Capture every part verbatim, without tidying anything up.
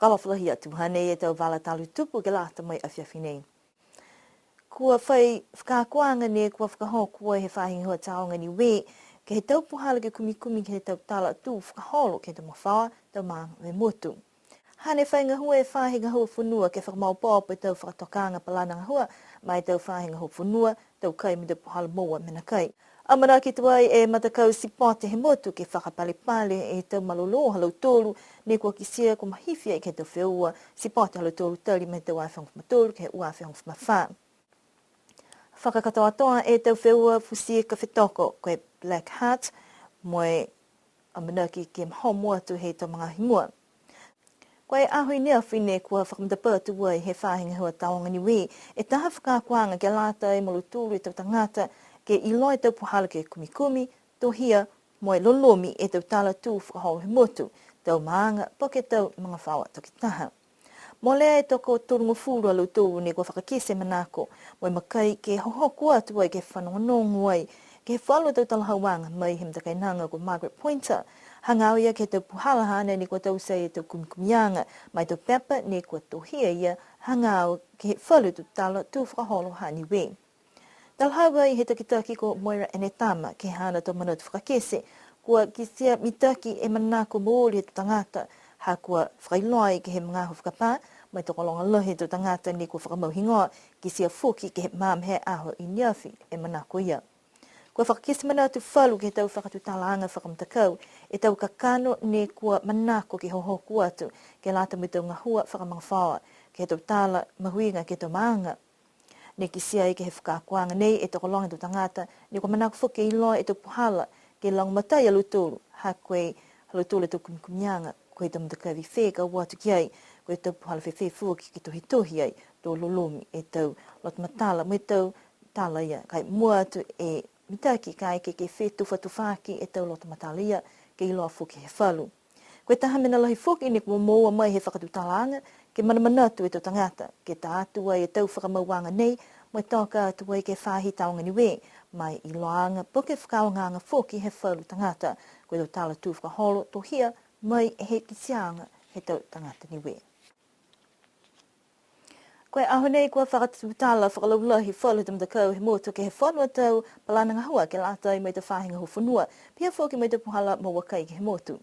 Fakaalofa lahi atu, hanei e tau vala tala tutupu ke lata mo e afiafi nei. Kua fai fakaakoaga ne kua fakahoko ai he Faahi Gahua Tāoga Niue, ke he tau puhala ke kumikumi ke he tau tala tū fakaholo ke he tau magafaoa, tau maaga mo e motu. Hane fai gahua e Faahi Gahua Fonua ke fakamaopoopo e tau fakatokaaga palana gahua, ma e tau Faahi Gahua Fonua, tau kai mo e tau puhala moua mena kai. Amanaki tuai e matakau sipote he motu ke fakapalepale e tau malolō ha lautolu, ne kua kitia kua mahifi ai ke he tau feua sipote ha lautolu tali mai he tau ua afe hogofulu ma tolu ke he ua afe hogofulu ma fā. Fakakatoatoa e tau feua futi ka fetoko, ko e Black Hat, mo e amanaki ke mahomo atu he tau magaaho i mua. Ko e aho i neafi ne kua fakamatapatu ai he Faahi Gahua Tāoga Niue e taha fakaakoaga ke lata mo lautolu e tau tagata, ke iloa e tau puhala ke kumikumi, tohia, mo e lolomi e tau tala tū fakaholo he motu, tau maaga, po ke tau magafaoa takitaha. Molea e tokotolugofulu a lautolu ne kua fakakite e manako, mo e makai ke hohoko atu ai ke fanogonogo ai, ke he falu tau talahauaga mai he matakainaga ko Margaret Pointer, hagaao ia ke he tau puhala haana ne kua taute e tau kumikumiaga, ma e tau pepa ne kua tohia ia, hagaao ke he falu tau tala tū fakaholo ha Niue. Talahau ai he takitaki ko Moira Enetama, ke he haana tau manatu fakakite, kua kitia mitaki e manako mooli he tau tagata, ha kua fakailoa ai ke he magaaho fakapā, mo e tokologa lahi he tau tagata ne kua fakamau higoa, kitia foki ke he magaaho he aho i neafi e manako ia. Kua fakakite manatu falu ke he tau fakatutalaaga fakamatakau, e tau kakano ne kua manako ke hohoko atu, ke lata mo e tau gahua fakamagafaoa, ke he tau tala mahuiga ke he tau maaga. Ne kitia ai ke he fakaakoaga nei e tokologa he tau tagata, ne kua manako foki ke iloa e tau puhala, ke lagomatai a lautolu, ha ko e ha lautolu a tau kumikumiaga, ko e tau matakavi fē ka o atu ki ai, ko e tau puhala fēfē foki ke tohitohi ai, to lolomi e tau loto matala, mo e tau tala ia, ka e mua atu e mitaki kaeke ke fetufatufaaki e tau loto matala ia, ke iloa foki he falu. Ko e taha mena lahi foki ne kua moua mai he fakatutalaaga, ke manamanatu e tau tagata, ke ta atu ai e tau fakamauaga nei, mo e toka atu ai ke he Faahi Tāoga Niue, ma e iloaaga, po ke fakaaogaaga foki he falu tagata, ko e tau tala tū fakaholo, tohia, mai he kitiaaga he tau tagata Niue. Ko e aho nei kua fakatutala fakalaulahi falu he tau matakau he motu ke he falu a tau palana gahua ke lata mo e tau faahi gahua fonua, pihia foki mo e tau puhala moua kai ke he motu.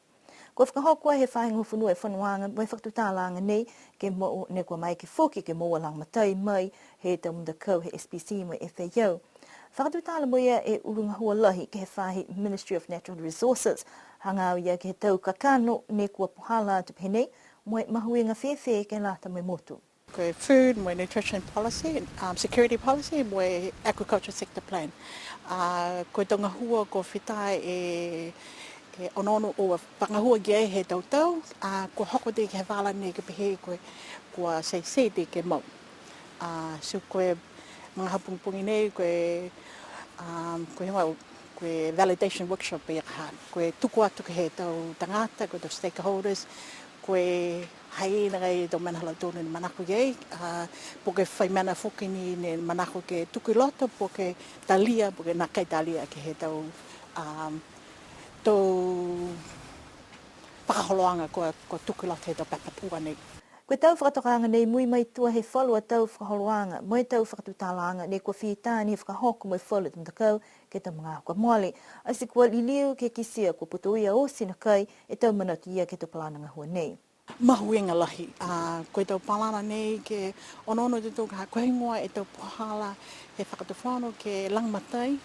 Kua fakahoko he faahi gahua fonua e fonoaga mo e fakatutalaaga nei ke mo, ne kua maeke foki ke moua lagomatai mai he tau matakau he S P C mo e F A O. Fakatutala mo ia e ulu gahua lahi ke he faahi Ministry of Natural Resources, hagaao ia ke he tau kakano ne kua puhala atu pehē nei, mo e mahuiga fēfē ke lata mo e motu. Ko e food mo e nutrition policy, um, security policy mo e agriculture sector plan. A, ko e tau gahua kua fita e, e onoono o fakagahua ki ai he tau tau, a, kua hoko tei ke he vala nei ke pehē ko e, kua teitei tei ke mau. A, so ko e magaaho pogipogi nei, ko e, um, ko e higoa, ko e validation workshop ia ka ha, ko e tuku atu ke he tau tagata, ko e tau stakeholders, ko e ha i ai nākai e tau mena ha lautolu ne manako ki ai, a, po ke fai mena foki ni ne manako ke tuku i loto, po ke talia, po ke nākai talia ke he tau, um, tau fakaholoaga kua, kua tuku i loto he tau pepa ua nei. Ko e tau fakatokaaga nei mui mai tua he falu a tau fakaholoaga, mo e tau fakatutalaaga nei kua fita ni he fakahoko mo e falu a tau matakau ke he tau magaaho kua mole. Ati kua liliu ke kitia kua putoia oti nākai e tau manatu ia ke he tau palana gahua nei. Mahuiga lahi, a, ko e tau palana nei ke onoono e tautolu ka ha ko e heigoa e tau puhala he fakatufono ke lagomatai,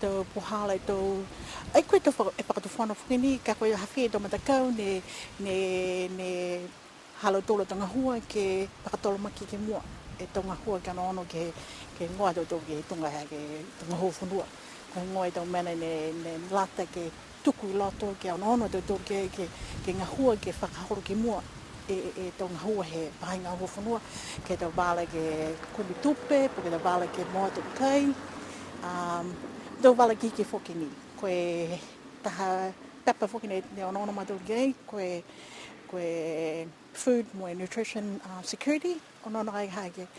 tau puhala e tau, ai ko e tau faka-, e fakatufono foki ni, ka ko e ha fē e tau matakau ne, ne, ne ha lautolu a tau gahua ke fakatolomaki ki mua, e tau gahua ke onoono ke, ke igoa a tautolu ke tuga he, ke he tau gahua fonua. Ko e heigoa e tau mena ne, ne lata ke tuku i loto ke onoono a tautolu ke, ke, ke gahua ke fakaholo ki mua e, e, e tau gahua he faahi gahua fonua, ke he tau vala ke kumi tupe, po ke tau vala ke moua tau kai, um, tau vala ke hiki foki ni. Ko e taha pepa foki ne, ne onoono a mautolu ki ai, ko e, ko e food mo e nutrition, uh, security, onoono ai ha ke,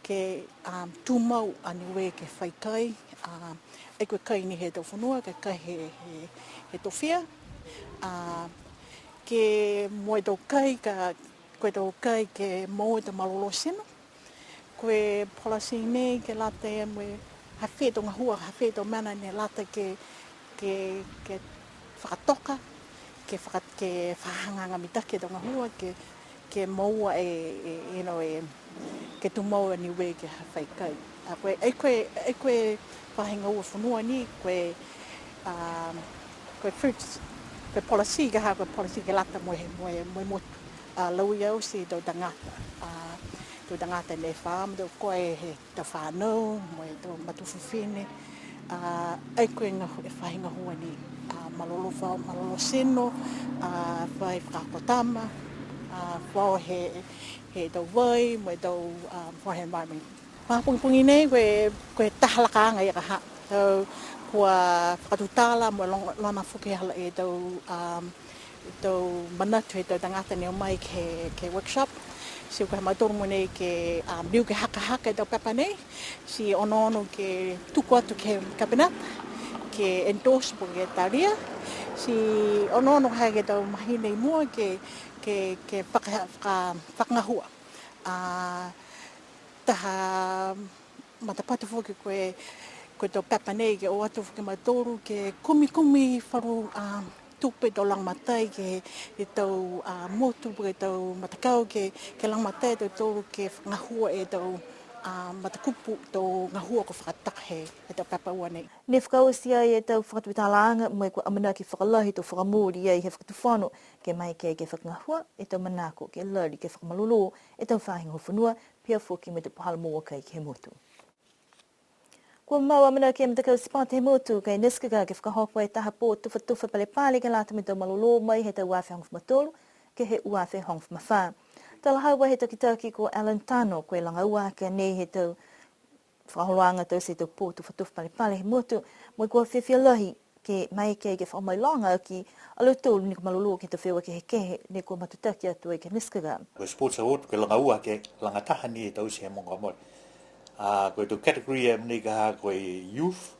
ke, um, tumau a Niue ke fai kai, um, ai ko e kai ni he tau fonua, ka e kai he, he, he tofia, um, ke mo e tau kai ka Ko e tau kai ke moua e tau malolō tino. Ko e policy nei ke lata ia mo e ha fē tau gahua, ha fē tau mena ne lata ke, ke, ke fakatoka, ke faka-, ke fakahagahaga mitaki e tau gahua, ke, ke moua e, e, you know, e, ke tumau a Niue ke he fai kai. A, ko e, ai ko e, ai ko e faahi gahua fonua ni, ko e, um, ko e fruits, ko e policy ka ha, ko e policy ke lata mo e, mo e, mo e motu. A, lauia oti e tau tagata. A, tau tagata ne fa, mo e tau koe he tau fanau, mo e tau matua fifine. A, ai ko e gahu-, e faahi gahua ni, a, malolō fa-, malolō tino, a, fai fakahoko tama, a, fai he, he tau vai, mo e tau, a, for environment. Fakapogipogi nei, ko e, ko e taha lakaaga ia ka ha. Tau, kua fakatutala mo e log-, logona foki e hala e tau, um, tau manatu he tau tagata ne o mai ke, ke workshop. Ti ko e ha mautolu mogonei ke, um, liu ke hakahaka e tau pepa nei. Ti onoono ke tuku atu ke he Kapeneta, ke endorse po ke talia. Ti onoono ha ke he tau mahina i mua ke, ke, ke faka-, faka-, fakagahua. A, taha matapatu foki ko e, ko e tau pepa nei ke o atu foki a mautolu ke kumikumi falu, a, tupe tau lagomatai ke he tau, a, motu, ke he tau matakau ke, ke lagomatai a tautolu ke fakagahua e tau, a, matakupu tau gahua kua fakatoka he, he tau pepa ua nei. Ne fakaoti ai e tau fakatutalaaga mo e kua amanaki fakalahi to fakamooli ai he Fakatufono, ke maeke ke fakagahua e tau manako ke lali ke fakamalolō e tau faahi gahua fonua, pihia foki mo e tau puhala moua kai ke he motu. Kua mau amanaki e matakau sipote he motu, ko e NISCGA, ke fakahoko e taha pō tufatufa palepale ke lata mo e tau malolō mai he tau ua afe hogofulu ma tolu ke he ua afe hogofulu ma fā. Talahau ai he takitaki ko Alan Tano, ko e laga ua aki a nei he tau fakaholoaga taute e tau pō tufatufa palepale he motu, mo e kua fiafia lahi ke maeke ke fakamailoga aki a lautolu ne kua malolō ke he tau feua kehekehe ne kua matutaki atu ai ke he NISCGA. Ko e Sports Award, ko e laga ua ke laga taha ni e taute he mogo ka mole. A, ko e tau category e mena ka ha ko e youth,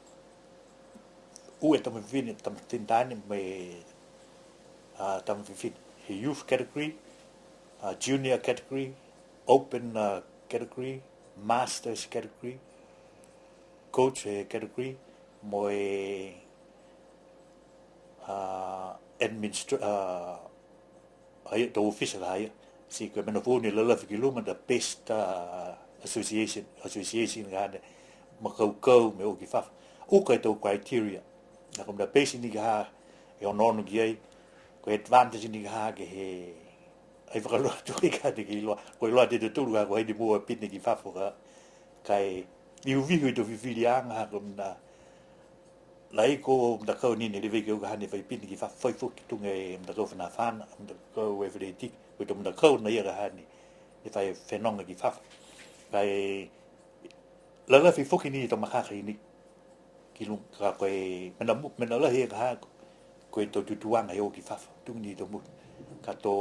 ua e tama fifine, tama fifine taane mo e, a, tama fifine. He youth category, a, junior category, open, a, category, masters category, coach, e, category, mo e, a, administra-, a, a ia, tau ofisa ka ha ia. Ti ko e mena foou ne lalafi ki luma the best, a, association, association ka ha ne makaukau mo e o ki fafo. Uka e tau criteria. Ne kua mena base ni ka ha e onoono ki ai, ko e advantage ni ka ha ke he, ai fakaloa atu ai ka ha ne ke iloa, ko e iloa e tautolu ka ko hai ne moua pine ki fafo ka, ka e vihuvihu e tau fifiliaga ha ko e mena, lahi ko e matakau ni ne levei ke au ka ha ne fai pine ki fafo, fai foki tuga e matakau fanafana, matakau athletic, ko e tau matakau na ia ka ha ne, ne fai fenoga ki fafo. Ka e lalafi foki ni e tau makaka i ni. Ki luga, ka ko e mena mu-, mena lahi e ka ha, ko e tau tutūaga he o ki fafo, tuga ni e tau motu. Ka to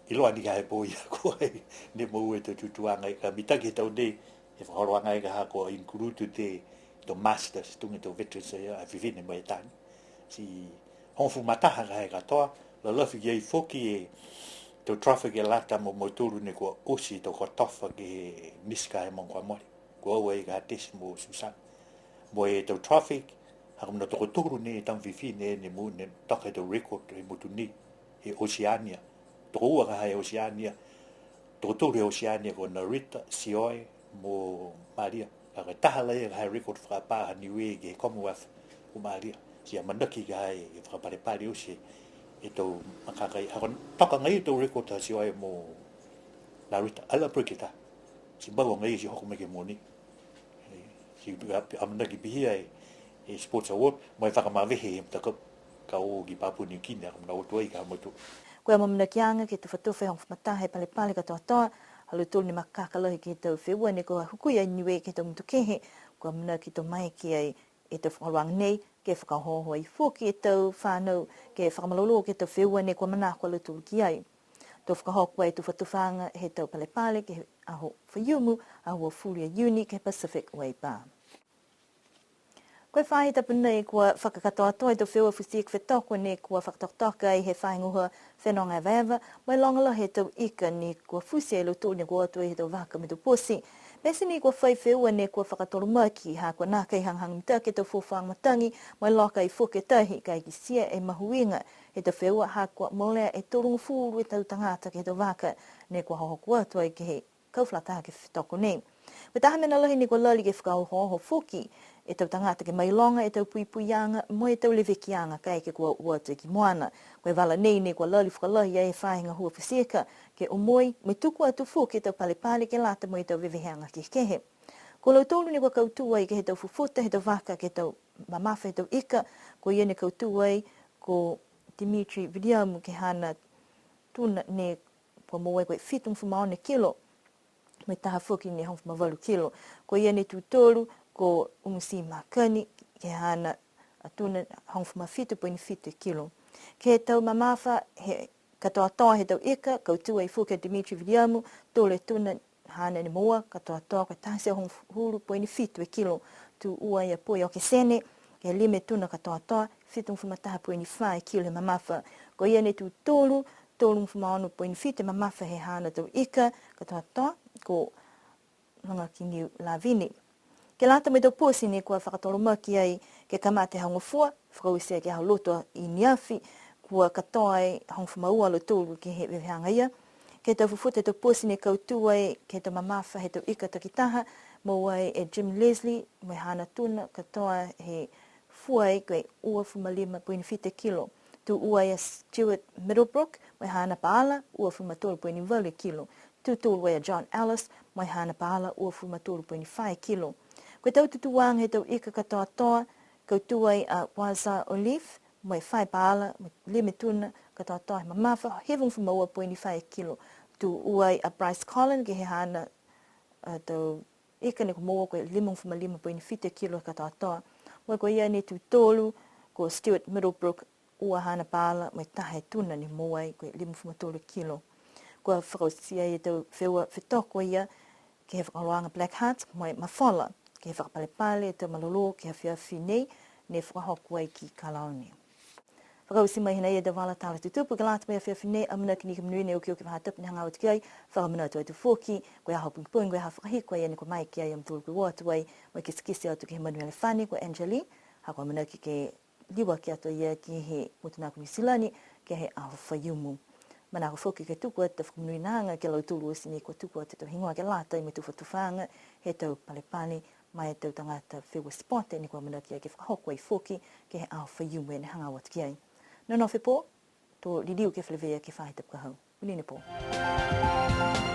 iloa ni ka ha e pō ia ko hai ne moua e tau tutūaga, ka mitaki he tau nei, he fakaholoaga e ka ha kua include e tau masters, tuga e tau veterans, a, a fifine mo e taane. Ti hogofulu ma taha ka ha e katoa, lalafi ki ai foki e tau trophy ke lata mo mautolu ne kua oti e tau kotofa ke he NISCGA he mogo ka mole. Ko au ai ka ha Tesi mo Susan. Mo e tau trophy, ha ko e mena tokotolu ni e tama fifine ne mo-, ne toka e tau record he motu nei, he Oceania. Tokoua ka ha he Oceania. Tokotolu he Oceania ko Narita, Sioe, mo Malia. Ka ko e taha laia ka ha e record fakapā ha Niue ke he Commonwealth ko Malia. Ti amanaki ka ha e fakapalepale oti e tau makaka ia. Ha ko e toka agaia e tau record ha Sioe mo Narita, ai la break e taha. Ti mau agaia ti hoko mai ke mogonei. Ti amanaki pihia e, e Sports Award, mo e fakamavehe e matakau. Ka o ki Papua New Guinea, ka mena o atu ai ka ha mautolu. Ko e amaamanakiaga ke tufatufa e hogofulu ma taha e palepale katoatoa, ha lautolu ne makaka lahi ke he tau feua ne kua hukui ai Niue ke he tau motu kehe, kua amanaki to maeke ai e tau fakaholoaga nei, ke fakaohooho ai foki e tau fanau, ke fakamalolō ke he tau feua ne kua manako a lautolu ki ai. To fakahoko e tufatufaaga he tau palepale ke he aho Faiumu, aho uafulu ia Iuni, ke he Pacific Way Bar. Ko e faahi tapu nei kua fakakatoatoa e tau feua futi ika fetoko ne kua fakatokatoka ai he faahi gahua fenoga evaeva, mo e loga lahi e tau ika ne kua futi e lautolu ne kua o atu ai he tau vaka mo e tau poti. Pete ni kua fai feua ne kua fakatolomaki, ha kua nākai hagahaga mitaki e tau fuafuaga matagi, mo e loka ai foki e tahi, ka e kitia e mahuiga he tau feua, ha kua molea e tolugofulu e tau tagata ke he tau vaka ne kua hohoko atu ai ke he kau fakalataha ke he fetoko nei. Ko e taha mena lahi ne kua lali ke fakaohooho foki e tau tagata ke mailoga e tau puipuiaga mo e tau levekiaga kaeke kua o atu ki moana. Ko e vala nei ne kua lali fakalahi ai e faahi gahua futi ika ke omoi, mo e tuku atu foki e tau palepale ke lata mo e tau veveheaga kehekehe. Ko lautolu ne kua kautū ai ke he tau fufuta he tau vaka ke he tau mamafa he tau ika, ko ia ne kautū ai ko Dimitri Viliamu ke he haana tuna ne kua moua ai ko e fitugofulu ma ono e kilo, mo e taha foki ne hogofulu ma valu kilo. Ko ia ne tū tolu ko Umusi Makani, ke he haana a tuna hogofulu ma fitu poini fitu e kilo. Ke he tau mamafa he katoatoa he tau ika, kautū ai foki a Dimitri Viliamu, tolu e tuna haana ne moua, katoatoa ko e taha e teau hogofulu poini fitu e kilo. Tū ua ai a Poi Okesene, ke he lima e tuna katoatoa, fitugofulu ma taha poini fā e kilo he mamafa. Ko ia ne tū tolu, tolugofulu ma ono poini fitu e mamafa he haana tau ika, katoatoa ko Lagakiniu Lavini. Ke lata mo e tau poti ne kua fakatolomaki ai ke kamata e aho Gofua, fakaoti ai ke he aho Lotu i neafi, kua katoa ai hogofulu ma ua a lautolu ke he veveheaga ia. Ke he tau fufuta he tau poti ne kautū ai ke he tau mamafa he tau ika takitaha, moua ai e Jim Leslie, mo e haana tuna, katoa he fua ai ko e uafulu ma lima poini fitu e kilo. Tū ua ai a Stuart Middlebrook, mo e haana paala, uafulu ma tolu poini valu e kilo. Tū tolu ai a John Ellis, mo e haana paala, uafulu ma tolu poini fā e kilo. Ko e tau tutūaga he tau ika katoatoa, kautū ai a Waza Olive, mo e fā e paala, mo e lima e tuna, katoatoa he mamafa, hivagofulu ma ua poini fā e kilo. Tū ua ai a Bryce Collin, ke he haana, a, tau ika ne kua moua ko e limagofulu ma lima poini fitu e kilo katoatoa. Mo e ko ia ne tū tolu, ko Stuart Middlebrook, ua haana paala, mo e taha e tuna ne moua ai ko e limagofulu ma tolu kilo. Kua fakaoti ai e tau feua fetoko ia ke he fakaholoaga Black Heart, mo e mafola ke he fakapalepale e tau malolō ke he afiafi nei, ne fakahoko ai ki Kalauni. Fakaoti mai hinei e tau vala tala tutupu ke lata mo e afiafi nei, amanaki ni ke monuina e okioki faahi tapu ne hagaao atu ki ai, fakamanatu atu foki, ko e aho pogipogi, ko e aho fakahiku a ia ne kua mai ki ai a mutolu kua o atu ai, mo e kitekite atu ke he manu elefani, ko Angeli, ha kua amanaki ke liuaki atu a ia ke he motu nā ko Niu Silani, ke he aho Faiumu. Manako foki ke tuku atu e fakamonuinaaga ki a lautolu oti ne kua tuku atu e tau higoa ke lata mo e tufatufaaga he tau palepale, ma e tau tagata feua sipote ne kua amanaki ai ke fakahoko ai foki ke he aho Faiumu ne hagaao atu ki ai. Nonofo e pō, to liliu ke feleveia ke he faahi tapu ka hau. Monuina e pō.